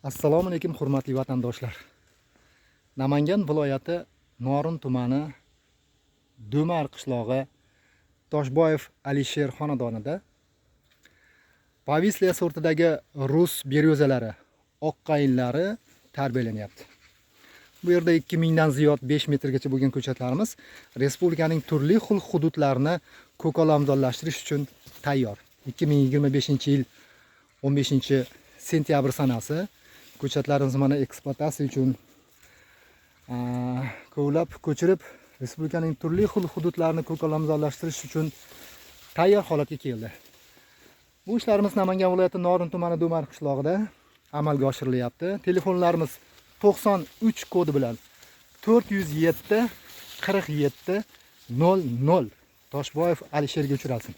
Assalomu alaykum, hurmatli vatandoshlar. Namangan viloyati, Norin tumani, Do'mar qishlog'i, Toshboyev Alisher xonadonida Povisliya sortidagi rus beryozalari, oqqayinlari tarbiyalanyapti. Bu yerda 2000 dan ziyod 5 metrgacha bo'lgan ko'chatlarimiz respublikaning turli xil hududlarini ko'kalamzorlashtirish uchun tayyor. 2025 yil 15 sentyabr sanasi ko'chatlarimiz mana ekspluatatsiya uchun kovlab, ko'chirib, respublikaning turli xil hududlarini ko'kalamzorlashtirish uchun tayyor holatga keldi. Bu ishlarimiz Namangan viloyati, Norin tumani, Do'mar qishlog'ida amalga oshirilyapti. Telefonlarimiz 93 kodi bilan 407 47 00. Toshboyev Alisherga uchrasin.